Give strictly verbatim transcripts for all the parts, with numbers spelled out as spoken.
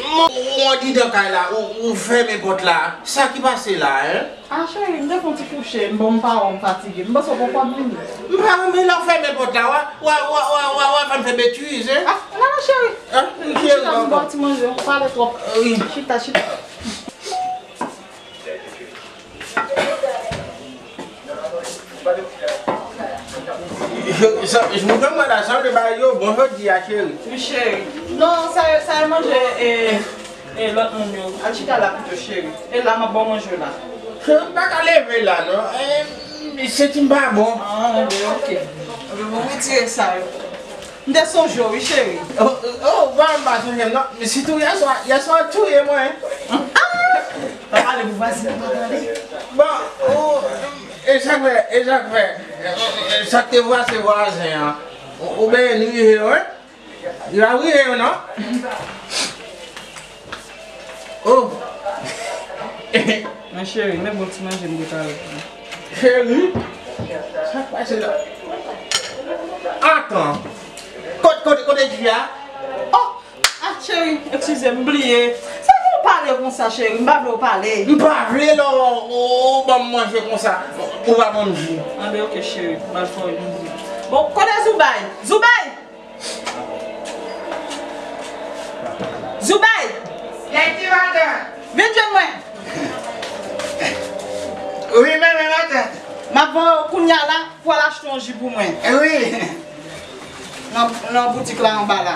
Ou andidan kay la, ou, ou fèmen pòt la. Sa ki pase la, en? Ah, cheri, m te fè yon ti kouche, m bon, m pa wè w, m fatige. M panse w poko ap vini. M pa renmen lè w fèmen pòt la, w a, w a, w a, w a, w a fè m fè betiz, en? Ah, non, non, cheri. Chita, m ba w ti manje, ou pale twòp. Wi. Chita, chita. Sa, nou konn mwen la, sanble bagay yo bon jodi a, cheri. Wi, cheri. Non, sa, sa e manje, e, e, lòt moun yo. Al chita la pito, cheri. E la, m ap ba w manje la. Cheri, m pa ka leve la, non. E, santi m pa bon. Ah, ok. Bon, retire sa yo. M te sonje w, wi, cheri. Oh, oh, oh, pa m pa sonje m, non. Men sitou yèswa, yèswa w touye mwen. Ah! Pa pale pou vwazen nan pa tande. Bon, ou, e sa k fè, e sa k fè, e, e, sa k te vwazen vwazen an, ou, ou benyen li rive yo, wi? Li pa rive yo, non? Oh! Men cheri, men bon ti manje m te pare pou ou. Cheri? Sa k pase la? Atan! Kote, kote, kote ji a? Oh! Ah, cheri, eskize m, m bliye. Sa fè w pale konsa, cheri? M pa vle w pale. M pa vle lè w, ou ban m manje konsa. Ou pa ban m ji. Anben, ok, cheri. M al fè w yon ji. Bon, kote Zoubay? Zoubay! Zoubay! Lèdi maten. Vin jwenn mwen. Wi, men, men maten. M ap voye w kounye a la pou w al achte yon ji pou mwen. Wi. Nan, nan boutik la anba la.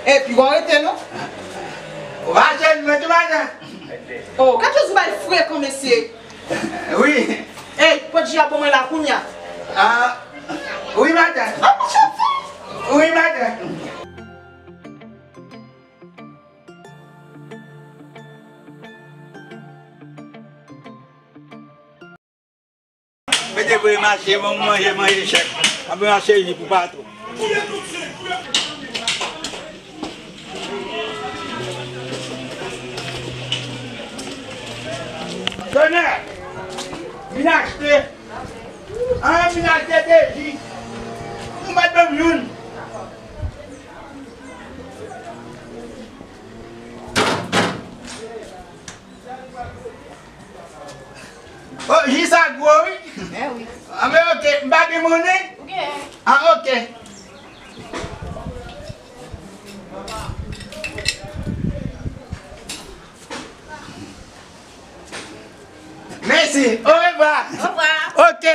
Epi, w rete non? W a jwenn mwen tou maten. Oh, gad jan Zoubay frekan, mesye. Wi. Ey, pot ji a pou mwen la kounye a. Ah, wi, maten. Ah, mon cheri. Wi, maten. Mete vre mache, bon manje, manje chèk. Anben mache li pou patwon. Tonè! Vin achte! An, vin achte de ji! Nou pa t ban m youn! Oh, ji sa gwo, wi. Eh wi. Ah, men ok, m pa gen monnen? Ou gen. Ah, ok. Mèsi. Orevwa. Orevwa. Ok.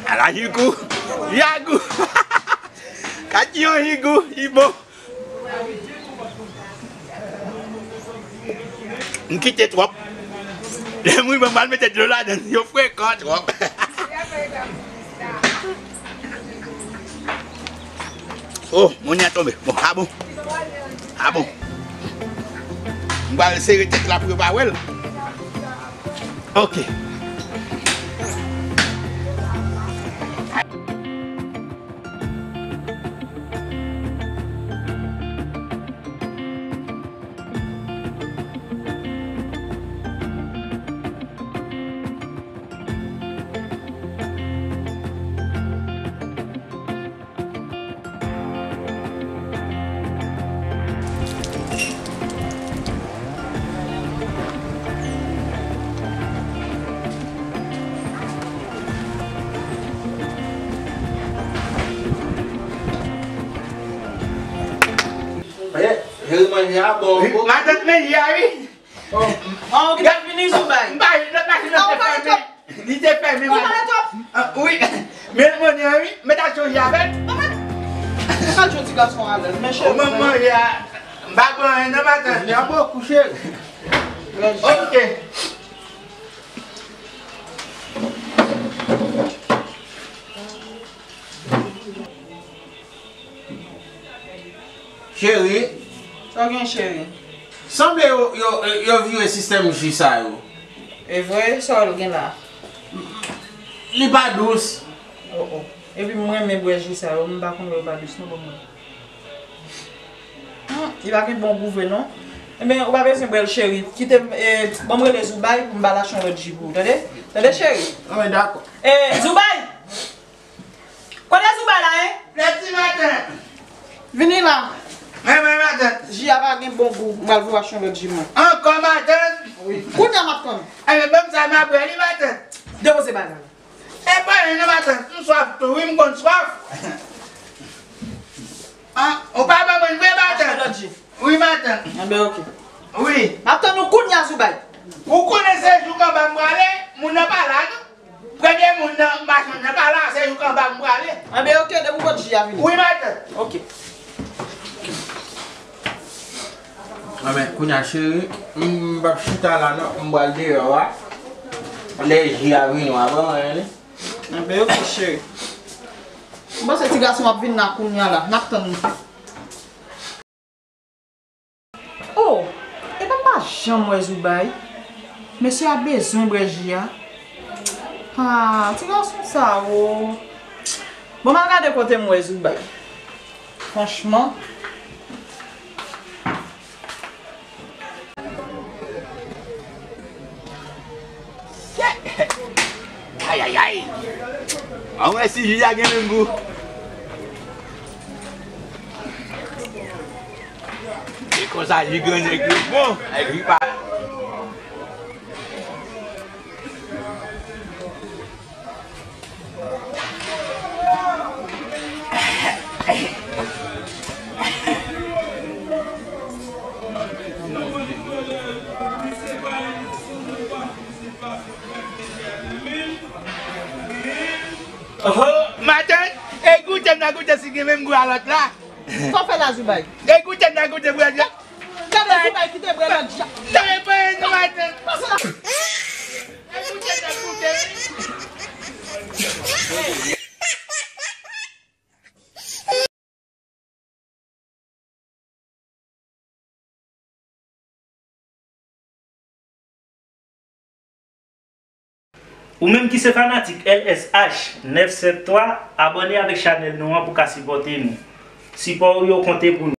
Ala higou, yagou. Kati yon higou, i bon. M kite twòp. Lè m rive, m al mete dlo ladan l, yo frekan twòp. Oh, monnen an tonbe. Bon, a bon. A bon. M pral sere tèt la pou yo pa wè l. Ok. Jere manje a bon. Matant manje a, wi. Oh. Oh, ki t ap vini sou bay. M pa, lòt machin nan te fèmen. Li te fèmen. Ou pale twòp. Ah, wi. Men monnen an, wi. Mèt al chanje avè l. Mwen mèt. Ou ka jwenn ti gason avè l, men cheri. Ou menm manje a. M pa pran anyen nan maten. Li an bokou, cheri. Ok. Cheri. Sa w gen, cheri? Sanble yo, yo, yo vire sistèm ji sa yo. E vre, sa w gen la? Li pa dous. Oh, oh. Epi m renmen bwè ji sa yo, m pa konn lè yo pa dous non, ban m wè. Hmm, li pa gen bon gou vre non. Ebyen, ou pa bezwen bwè l cheri. Kite m, eh, ban m rele Zoubay pou m ba l achte yon lòt ji pou ou, tande? Tande cheri? Anben dakò. Eh, Zoubay! Kote Zoubay la, en? Lè ti maten. Vini la. Men, men, maten. Ji a pa gen bon gou. M pral voye achte yon lòt ji mwen. Ankò maten? Wi. Kounye a m ap tann. Ebyen, ban m sa m ap bwè li maten. Depoze bagay la. E pa anyen non maten. M swaf tou, wi, m konn swaf. Ah, ou pa ban mwen vre maten? Achte lòt ji. Wi, maten. Anben, oke. Wi. M ap tann ou kounye a, Zoubay. Ou konnen se jou kanba m prale, moun nan pa la, non? Premye moun nan machann nan pa la, se jou kanba m prale. Anben, oke, depi w pot ji a vini. Wi, maten. Oke. Anben, kounye a, cheri, m p ap chita la, non, m pral deyò a. Lè ji a vini, w a ban mwen li. Anben, oke, cheri. M panse ti gason m ap vin la kounye a la. N ap tann li. Oh, epa m pa janm wè Zoubay. Mesye a bezwen bwè ji a. Ah, ti gason sa, oh. Bon, m al gade kote m wè Zoubay. Franchman. Ayayay! An wè si ji a gen menm gou. E konsa ji grannèg yo bon, e ji pa. Oho, matant, e goute m nan goute si gen menm gou a lòt la. Sa w fè la, Zoubay? E goute m nan goute bwè dja. Gade Zoubay kite bwè lòt dja. Sa e pa nou matant. Pase la. E goute m nan goute. Ou menm ki se fanatik L S H nèf sèt twa, abòne avèk chanèl nou an pou ka sipòte nou. Sipò ou yo konte pou nou.